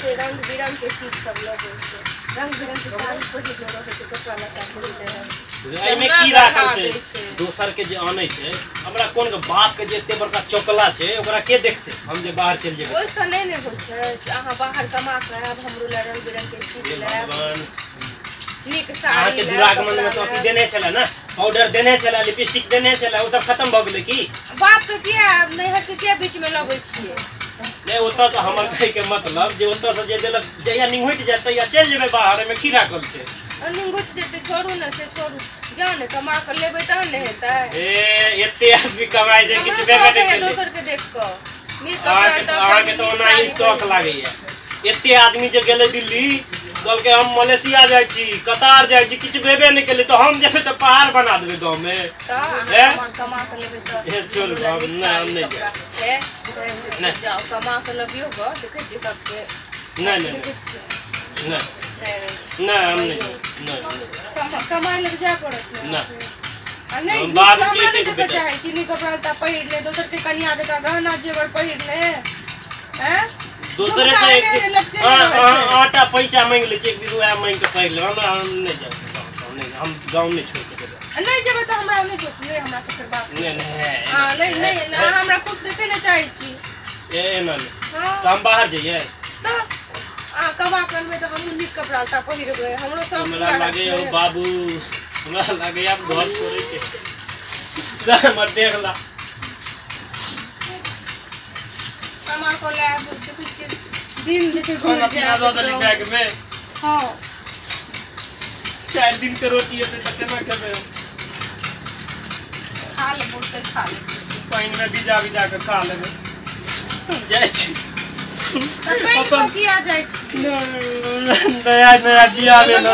छै रंग बिरंग के चीज सब लबै छै, रंग बिरंग के साड़ी पहिरने रहै छै, कपड़ा लत्ता पहिरने रहै छै। एहिमे की राखल छै? दोसर के जे आनै छै, हमरा कोन के बाप के जे एते बड़का चौकला छै ओकरा के देखते? हम जे बाहर चलि जेबै ओहिसँ नहि ने होइ छै कि अहाँ बाहर कमा कऽ आयब हमरो लए रंग बिरंग के चीज लायब, नीक साड़ी। अहाँके दुरागमन में तो अथी देने छलै ने, पाउडर देने छलै, लिपस्टिक देने छलै, ओ सब खत्म भऽ गेलै की? बाप के किया नैहर के किया बीच में लबै छियै? नहि, ओतऽ से हमर कहै के मतलब जे ओतऽ से जे देलक, जहिया निंगुटि जायत तहिया चलि जेबै बाहर, एहिमे की राखल छै? निंगुटि जेतै, छोड़ू ने से छोड़ू, जाउ ने कमा कऽ लेबै तहन ने हेतै। ए एते आदमी कमाइ छै किछु बेबे नहि केलै, दोसर के देख कऽ नीक कपड़ा तऽ अहाँके तऽ ओनाही शौक लागैया। एते आदमी जे गेलै दिल्ली, कहलकै हम मलेशिया जाइ छी, कतार जाइ छी, किछु भेबे नहि केलै, तऽ हम जेबै तऽ पहाड़ बना देबै गाँवमे। कमा कऽ लेबै तऽ छोड़ू, हम नहि जायब। जाउ कमा कऽ लबियौ गऽ, देखै छियै सबके। नहि नहि नहि नहि, हम नहि नहि कमाइ लए जाय पड़त ने। नहि हमरा नहि देखऽ चाहै छी नीक कपड़ा लत्ता पहिरने, दोसरके कनिया जकाँ गहना जेवर पहिरने। दोसरे से आटा पैसा मांगि लै छी, एक दिन वएह मांगि कऽ पहिर लेब। हमरा हम नहि जायब, हम गाँव नहि छोड़ि कऽ जेबै। नहि जेबै तऽ हमरा नहि सोचू, नहि हमरा से फेर बात नहि। नहि नहि नहि, हमरा खुश देखै नहि चाहै छी। एना नहि तऽ हम बाहर जइयै तऽ अहाँ कमा कऽ अनबै तऽ हमहूँ नीक कपड़ा लत्ता पहिरबै, हमरो सब हमरा लागैया बाबू, हमरा लागैया घर छोड़ैके हमर देखला कमा कऽ लायब। देखै छियै दिन जे छै घुरि जायत बैग में। हाँ 4 दिन के रोटी हेतै तऽ केना खेबै? खा लेबै, ओते खा लेबै, पानि में भिजा भिजा कऽ खा लेबै। जाइ छी किया जाइ छी? नया नया बियाह भेल,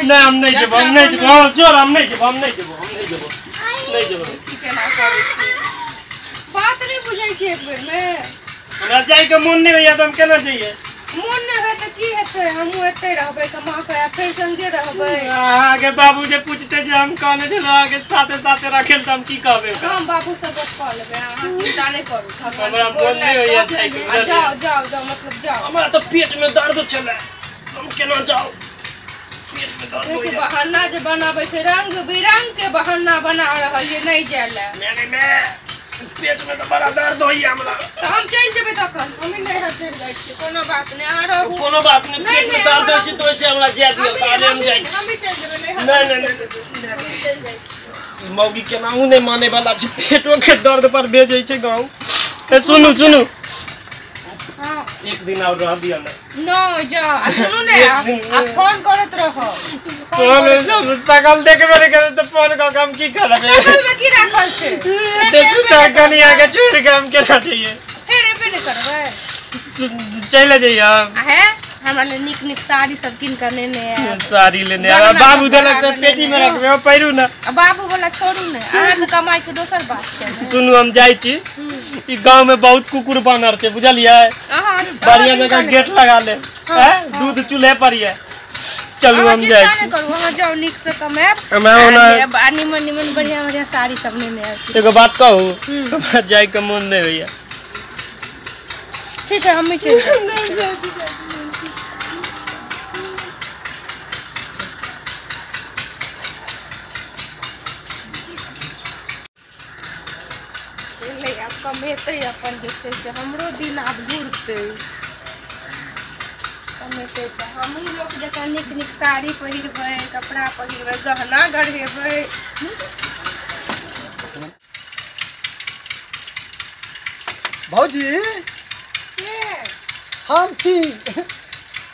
नहि हम नहि जेबो, हम नहि जेबो, जोर हम नहि जेबो, हम नहि जेबो, हम नहि जेबो, नहि जेबो। की केना करै छी? बात नहि बुझै छी एक बेर मे। हमरा जाइके मोन नहि होइया तऽ हम केना जइयै? मोन नहि होय तऽ की हेतै? हमहूँ एतै रहबै, कमा कऽ फेर संगे रहबै। अहाँके बाबू जे पूछते जे हम कहने छलहुँ अहाँके साथे साथे रखै तऽ हम की कहबै? हम बाबू से गप कऽ लेबै, अहाँ चिंता नहि करू। हमरा मोन नहि होइया जाइके। जाउ जाउ जाउ, मतलब जाउ। हमरा तऽ पेट में दर्द छलै, हम केना जाउ? पेट में दर्द होइया। बहाना जे बनाबै छै, रंग बिरंग के बहाना बना रहल ये नहि जाय लए। पेट में तो बड़ा दर्द होइया हमरा। तऽ हम चलि जेबै तखन, हम नैहर चलि जाइ छियै, कोनो बात नहि, अहाँ रहू। कोनो बात नहि, पेट में दर्द होइ छै तऽ होइ छै, हमरा जाय दियौ, बाहरे हम जाइ छी। हमही चलि जेबै नैहर। नहि नहि नहि, चलि जाइ छी। मौगी केनाहु नहि मानै वाला छै, पेटो के दर्द पर भेजै छै गाँव। सुनू सुनू, एक दिन और रह दियौ ने। नहि जाउ, आ सुनू ने, आ फोन करैत रहब। सकल देखबे नहि करै तऽ फोन कऽ के हम की करबै? सकल में की राखल छै? देखू तऽ कनिया के छोड़ि कऽ हम केना जइयै? फेर एबे नहि करबै? चलि जइयै हम। हे हमरा ले नीक नीक साड़ी सब कीन कऽ नेने आयब। साड़ी लेने आयब, बाबू देलक तऽ पेटी में रखबै, पहिरू ने। बाबू वाला छोड़ू ने, अहाँके कमाई के दोसर बात छै। सुनू हम जाइ छी, ई गाँव में बहुत कुकुर बानर छै, बुझलियै? बढ़िया जगह गेट लगा ले, दूध चूल्हे पर ये। चलू हम जाइ छी। करू अहाँ जाउ, नीक से कमायब, आ निमन निमन बढ़िया बढ़िया साड़ी सब नेने आयब। एगो बात कहू, हमरा जाय के मोन नहि होइया। ठीक है, हमही चलि जायब। आब कमेतै अपन जे छै से हमरो दिन आब घुरतै। कमेतै तऽ हमहूँ लोक जकाँ नीक नीक साड़ी पहिरबै, कपड़ा पहिरबै, गहना गढ़ेबै। भौजी के? हम छी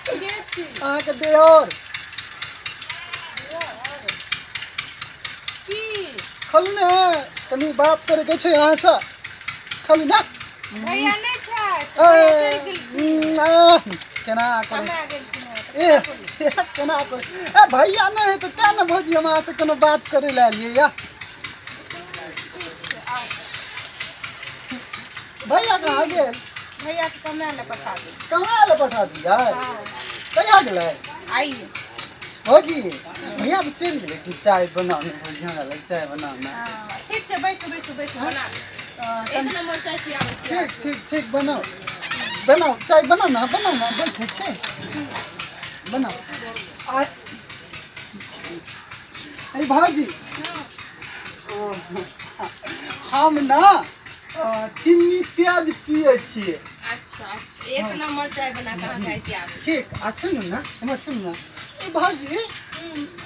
के छी? अहाँके देवर। की खोलू ने, कनी बात करे के छै अहाँ से। खोलू ना। भैया नहि छथि, केना करे? ए केना करे? ए भैया नहि है तऽ तें ने भौजी हम अहाँ से कोनो बात करे लए एलियै या। भैया कहाँ गेल? भैया के कमाए लए पठा दे। कमाए लए पठा दियै? कहिया गेलै? आइए। भौजी भैया तऽ चलि गेलै। तू चाय बनाउ ने भौजी, हमरा लग चाय बनाउ ने। ठीक छै, बैसू बैसू बैसू, बना एक नंबर चाय पियाबै छी। ठीक ठीक ठीक, बनाउ। बनाओ चाय बनाओ ना बनाओ ना बैठे छे बनाओ। आ ए भाजी हम ना चीनी तेज पिए छिए। अच्छा एक नंबर चाय बना के अहाँ खाइ छी। ठीक आ सुनू ना हमर सुनू ना ए भाजी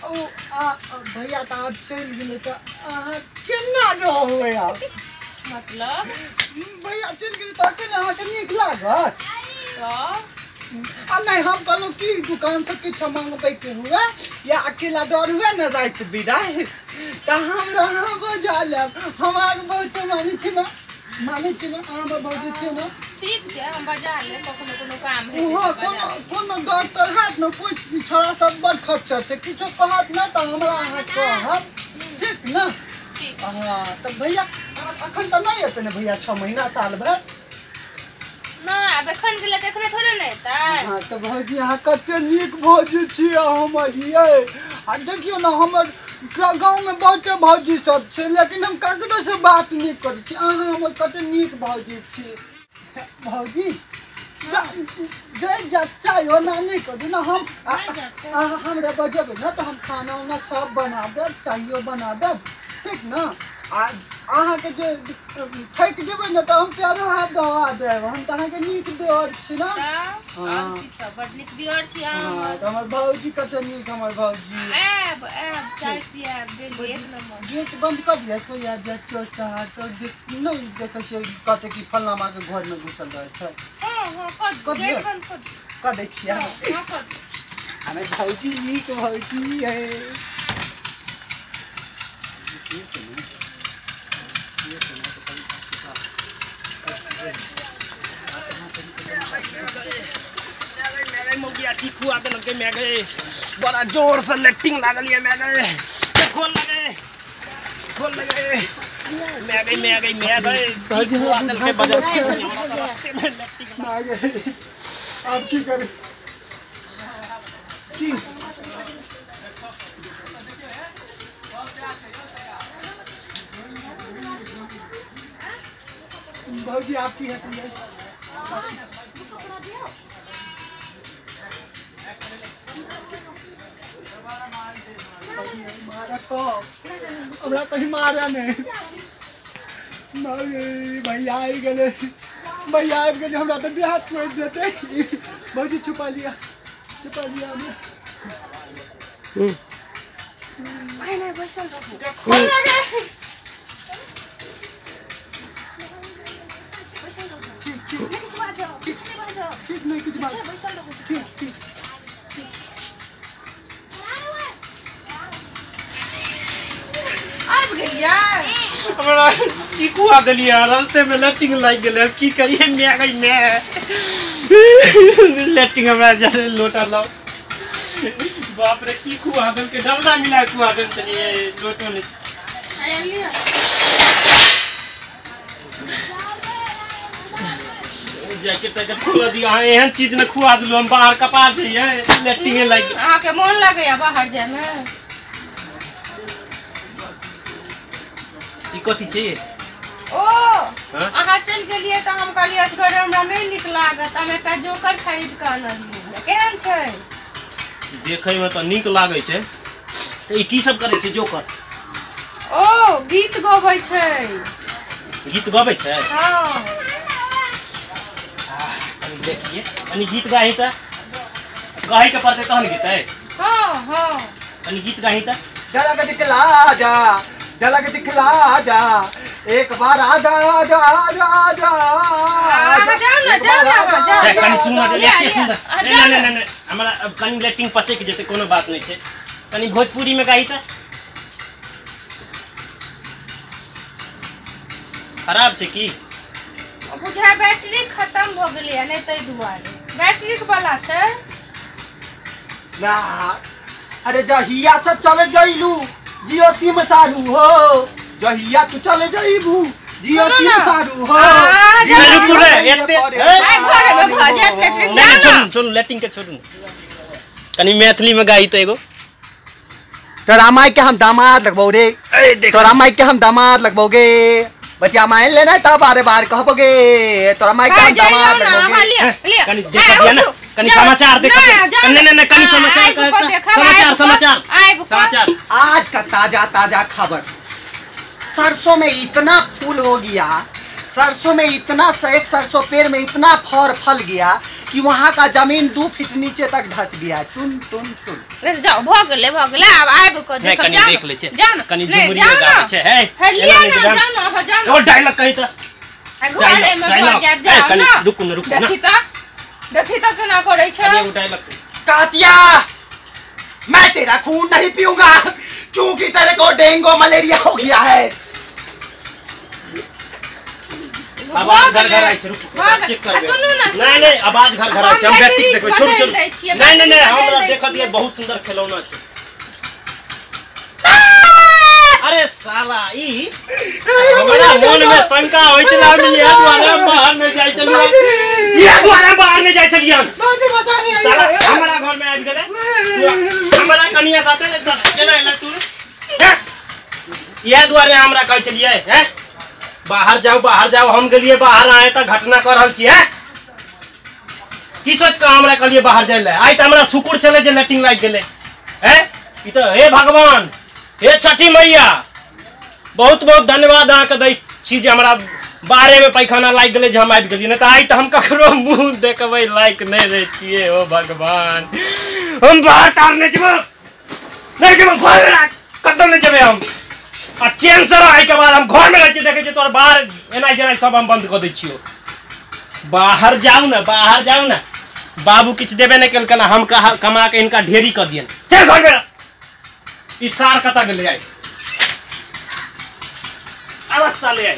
ओ आ भैया त आब चलि गेलै त अहाँ केना रहबै आब? मतलब भैया चलि गेलै त अकेले अहाँके नीक लागत? तऽ आ नहीं हम कहलहुँ कि दुकान से किछु मंगबैके हुए या अकेला डर हुए ने राति बिराति तऽ हमरा अहाँ बजा लेब। हम अहाँके बहुत मानै छी ना मानै छी ना अहाँ हमर भौजी छी ना। ठीक छै हम बजा लेब कखनो कोनो काम हेतै। हँ कोनो कोनो डर तर हैत ने कोइ छोड़ा सब बड़ खच्चर छै किछो कहत ने तऽ हमरा अहाँ कहब ठीक ना? हाँ तऽ भैया अखन तऽ नहि एतै ने भैया 6 महीना साल भरि? नहि आब एखन गेलै तऽ एखने थोड़े ने एतै। हाँ तऽ भौजी अहाँ कते नीक भौजी छियै हमर यै। आ देखियौ ने हमर गाँवमे बहुते भौजी सब छै लेकिन हम ककरो से बात नहि करै छी। अहाँ हमर कते नीक भौजी छी। भौजी जरि जायत चाय ओना नहि करू ने हम अहाँ हमरा बजेबै ने तऽ हम खाना उना सब बना देब चाइयो बना देब ठीक ना? आ अहाँके जे थाकि जेबै ने तऽ हम पैरो हाथ दबा देब। हम तऽ अहाँके नीक देवर छी ना। हाँ बड नीक देवर छी अहाँ। हाँ तऽ हमर भौजी कते नीक हमर भौजी। आयब आयब चाय पियाब देली एक नंबर। गेट बंद कऽ दिअ कोइ आबि जायत चोर चहार तऽ नहि देखै छियै कते की फल्लाँ माँके घरमे घुसल रहै छै। हाँ हाँ कऽ गेट बंद कऽ दै छियै। हाँ कऽ हमर भौजी नीक भौजी है। की खुआ देलकै my गए बड़ा जोर से लेटिंग लागल ये my गए खोल लगे खोल लगे my गए my गए my गए खुआ देलकै बजर रास्ते में लेटिंग my गए। अब की करू की भौजी आपकी है मारा तो हमरा कहीं मारा नहीं। भैया आबि गेलै भैया आबि गेलै हमरा तऽ बियाह छोड़ि देतै। भौजी छुपा लिया हमरा। बैसल रहू ठीक नहीं कुछ बात ठीक ठीक। आबि गेलियै हमरा की खुआ देलियै रास्ते में लेटिंग लागि गेलै की करियै my गई my लेटिंग हमरा जरे लोटा लाओ। बाप रे की खुआ देलकै डलडा मिला खुआ देलकै लोटो नहीं। जैकेट तैकेट खुआ दिया अहाँ एहन चीज ने खुआ देलहुँ हम बाहर कपार जइयै लेटिंगे लागि गेल। अहाँके मोन लागैया बाहर जायमे? ई कथी छै? ओ अहाँ चलि गेलियै तऽ हम कहलियै असगर हमरा नहि नीक लागत हम एकटा जोकर खरीद कऽ अनलियै। केहन छै? देखैमे तऽ नीक लागै छै। तऽ ई की सब करै छै जोकर? ओ गीत गबै छै। गीत गबै छै? हाँ कनी देखिए कनी गीत गाही तऽ गाही के पड़तै तहन गीतै। हाँ हाँ कनी गीत गाही तऽ। झलक दिखला जा झलक दिखला जा एक बार आजा आजा आजा आजा। जाओ ना जाओ ना जाओ कनी सुनना एते सुंदर नहीं नहीं नहीं हमरा अब कनी लेटिंग पचैक जेतै कोनो बात नहीं छै। कनी भोजपुरी में गाही तऽ। खराब छै की? बुझाय बैटरी खत्म भ गेलै ने तै दुआरे बैटरी वाला छै ना। अरे जहिया से चले गइलू जियो सिम सारू हो जहिया तू चले जाइबू जियो सिम सारू हो। रुकू रे एते आइ घरे में भ जात लेटरिन। नहीं छोड़ू छोड़ू लेटिंग के छोड़ू कनी मैथिली में गाई त एगो। तोरा माई के हम दामाद लगबौ रे, तोरा माई के हम दामाद लगबौगे। बचिया मान ले ना तब बारे बार कहबोगे तोरा माई का दमाद लगोगे। कनी देख दिया ना कनी समाचार देख नहीं नहीं कनी समाचार समाचार समाचार समाचार। आज का ताजा ताजा खबर, सरसों में इतना फूल हो गया, सरसों में इतना एक सरसों पेड़ में इतना फल फल गया कि वहाँ का जमीन 2 फीट नीचे तक धस गया। टुन टुन टुन। जाओ भग ले अब आइब को देखो कनी देख ले छे कनी झुमरी गावे छे हे लिया ना जानो जानो ओ डायलॉग कहि त घरे में भग जा जाओ कनी रुकू न रुकू ना देखी त केना करै छै कनी ओ डायलॉग। कातिया मैं तेरा खून नहीं पीऊंगा क्योंकि तेरे को डेंगू मलेरिया हो गया है। आवाज घर घर आइ छै रुकू चेक कर। नहीं नहीं आवाज घर घर आइ छै हम बैटिक देखबै छोड़ छोड़। नहीं नहीं नहीं हमरा देख दिए बहुत सुंदर खिलौना छै। अरे साला ई हमरा मन में शंका होय छल हम इहे दुआरे बाहर में जाय छलियै इहे दुआरे बाहर में जाय छलियै हम साला हमरा घर में आबि गेलै हमरा कनिया साथे केना एलै तू इहे दुआरे हमरा कहै छलियै हैं बाहर जाओ बाहर जाओ। हम गेलिए बाहर आए त घटना कर रहल छी हैं की सोच के हमरा कहलिए बाहर जाय ले आइ त हमरा शुक्र छलै जे लैटिंग लागि गेलै हैं ई त हे भगवान हे छठी मैया बहुत बहुत धन्यवाद अहाँके दै छी जे हमरा बाहरे में पैखाना लागि गेलै जे हम आबि गेलियै नहीं त आइ त हम ककरो मुँह देखबै लायक नहि रहै छियै। ओ भगवान हम बाहर तार नहि जेबै नहि जेबै घर कतौ नहि जेबै हम आ चैन से रहै के बाद हम घर में रहै छी देखै छी तोर बाहर एनाइ जेनाइ सब हम बंद कऽ दै छियौ। बाहर जाउ ने बाहर जाउ ने बाबू किछु देबे नहि केलकन हम कमा के इनका ढेरी कऽ दियनि चल घर में। ई सार कतऽ गेलै आइ आवाज साले आइ